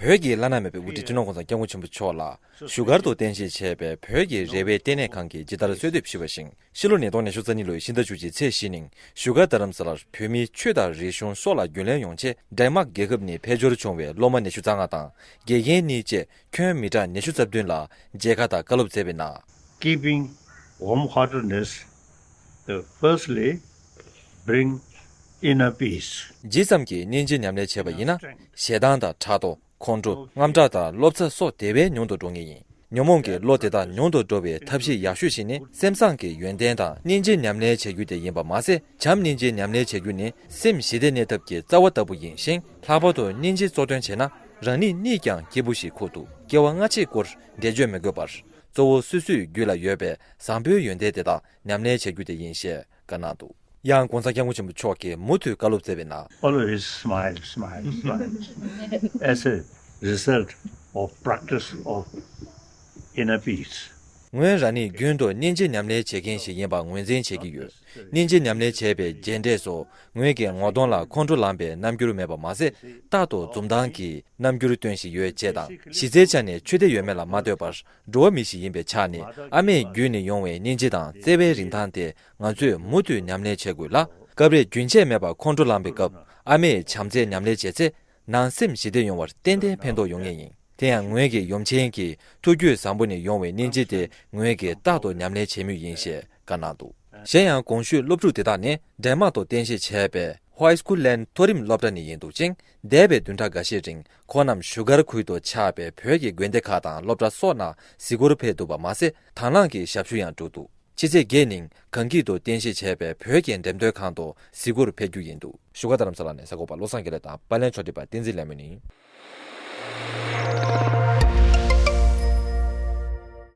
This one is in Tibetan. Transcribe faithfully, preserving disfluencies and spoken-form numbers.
བོད་ཀྱི་བླ་ན་མེད་པའི་དབུ་ཁྲིད་སྤྱི་ནོར་༸གོང་ས་༸སྐྱབས་མགོན་ཆེན་པོ་མཆོག་ལ་བཞུགས་སྒར་དུ་རྟེན་གཞི་བྱས་པའི་བོད་ཀྱི་རེ་བའི་ལྟེ་གནས་ཁང་གིས་ཇི་ལྟར་གསོལ་འདེབས་ཞུས་པ་བཞིན། ཕྱི་ལོ་ཉིས་སྟོང་ཉི་ཤུ་རྩ་གཉིས་ལོའི་ཕྱི་ཟླ་བཅུ་གཅིག་ཚེས་བཞི་ཉིན་བཞུགས་སྒར་རྡ་རམ་ས་ལར་བོད་མིའི་ཆོས་དང་རིག་གཞུང་སྲོག་ལ་རྒྱུས་ལོན་ཡོང་ཆེད་ཌེན་མཱག་རྒྱལ་ཁབ་ནས་ཕེབས་འབྱོར་བྱུང་བའི་སློབ་མ་ཉི་ཤུ་རྩ་ལྔ་དང་དགེ་རྒན་གཉིས་བཅས་ཁྱོན་མི་གྲངས་ཉི་ཤུ་རྩ་བདུན་ལ་མཇལ་ཁ་དང་བཀའ་སློབ་སྩལ་བའི་ནང་། Keeping warm-heartedness, uh, firstly bring inner peace. ཇི་ཙམ་གྱིས་སྙིང་རྗེ་ཉམས་ལེན་བྱས་པ་ཡིན་ན། ཞེ་སྡང་དང་ཕྲག་དོག་ཁོང་ཁྲོ། དངངས་སྐྲག་དང་བློ་འཚབ་སོགས་དེ་བས་ཉུང་དུ་འགྲོ་ངེས་ཡིན། ཉོན་མོངས་ཀྱི་བློ་དེ་དག་ཉུང་དུ་འགྲོ་བའི་ཐབས་ཤེས་ཡག་ཤོས་ཤིག་ནི་སེམས་བཟང་གི་ཡོན་ཏན་དང་སྙིང་རྗེ་ཉམས་ལེན་བྱ་རྒྱུ་དེ་ཡིན་པ་མ་ཟད། བྱམས་སྙིང་རྗེ་ཉམས་ལེན་བྱ་རྒྱུ་ནི་སེམས་ཞི་བདེ་གནས་ཐབས་ཀྱི་རྩ་བ་ལྟ་བུ་ཡིན་ཞིང་། ལྷག་པར་དུ་སྙིང་རྗེ་གཙོ་འདོན་བྱས་ན། རང་ཉིད་གཉིད་ཀྱང་སྐྱིད་པོ་ཞིག་ཁུག་འདུག་སྐྱེ་བ་སྔ་ཕྱིའི་སྐོར་འགྲེལ་བརྗོད་མི་དགོས་པར། གཙོ་བོ་སོ་སོའི་རྒྱུད་ལ་ཡོད་པའི་བཟང་པོའི་ཡོན་ཏན་དེ་དག་ཉམས་ལེན་བྱ་རྒྱུ་དེ་ཡིན་ཞེས་བཀའ་གནང་འདུག་ཡང་༸གོང་ས་༸སྐྱབས་མགོན་ཆེན་པོ་མཆོག་གིས་མུ་མཐུད་བཀའ་སློབ་སྩལ་བའི་ནང་། Always smile, smile, smile. As a result of practice of inner peace. ངོས་རང་ཉིད་རྒྱུན་དུ་སྙིང་རྗེ་ཉམས་ལེན་བྱེད་མཁན་ཞིག་ཡིན་པ་ངོས་འཛིན་བྱེད་ཀྱི་ཡོད། སྙིང་རྗེ་ཉམས་ལེན་བྱས་པའི་རྗེས་འབྲས་སུ། ངོས་ཀྱི་ངོ་གདོང་ལ་ཁོང་ཁྲོ་ལངས་པའི་རྣམ་འགྱུར་མེད་པ་མ་ཟད། རྟག་ཏུ་འཛུམ་མདངས་ཀྱི་རྣམ་འགྱུར་སྟོན་བཞིན་ཡོད་ཅེས་དང་། གཞི་རྩའི་ཆ་ནས་ཆོས་དད་ཡོད་མེད་ལ་མ་ལྟོས་པར། འགྲོ་བ་མི་ཞིག་ཡིན་པའི་ཆ་ནས། ཨ་མས་བརྒྱུད་ནས་ཡོང་བའི་སྙིང་རྗེ་དང་བརྩེ་བའི་རིན་ཐང་དེ་ང་ཚོས་མུ་མཐུད་ཉམས་ལེན་བྱེད་དགོས་ལ། སྐབས་རེ་རྒྱུན་ཆད་མེད་པར་ཁོང་ཁྲོ་ལངས་པའི་སྐབས། ཨ་མས་བྱམས་བརྩེ་ཉམས་ལེན་བྱས་ཚེ། ནང་སེམས་ཞི་བདེ་ཡོང་བར་ཏན་ཏན་ཕན་ཐོགས་ཡོང་ངེས་ཡིན། དེ་ཡང་ངོས་ཀྱི་ཡུམ་ཆེན་གྱི་ཐུགས་རྒྱུད་བཟང་པོ་ནས་ཡོང་བའི་སྙིང་རྗེ་དེ་ངོས་ཀྱིས་རྟག་ཏུ་ཉམས་ལེན་བྱེད་མུས་ཡིན་ཞེས་བཀའ་གནང་འདུག་གཞན་ཡང་གོང་ཞུས་སློབ་ཕྲུག་དེ་དག་ནི་ཌེན་མཱག་ཏུ་རྟེན་གཞི་བྱས་པའི་High School Land མཐོ་རིམ་སློབ་གྲྭ་ནས་ཡིན་འདུག་ཅིང་། འདས་པའི་བདུན་ཕྲག་འགའ་ཤས་རིང་ཁོང་རྣམས་བཞུགས་སྒར་ཁུལ་དུ་ཆགས་པའི་བོད་ཀྱི་དགོན་སྡེ་ཁག་དང་སློབ་གྲྭ་སོགས་ནང་གཟིགས་སྐོར་ཕེབས་འདུག་པ་མ་ཟད། དང་བླངས་ཀྱི་ཞབས་ཞུ་ཡང་བསྒྲུབས་འདུག་ཕྱི་ཚེས་བརྒྱད་ཉིན་གངས་སྐྱིད་དུ་རྟེན་གཞི་བྱས་པའི་བོད་ཀྱི་འགྲེམས་སྟོན་ཁང་དུ་གཟིགས་སྐོར་ཕེབས་རྒྱུ་ཡིན་འདུག་བཞུགས་སྒར་རྡ་རམ་ས་ལ་ནས་གསར་འགོད་པ་བློ་བཟང་དགེ་ལེགས་དང་པར་ལེན་ཕྱོགས་སྒྲིག་པ་བསྟན་འཛིན་ལས་མོ་ནི།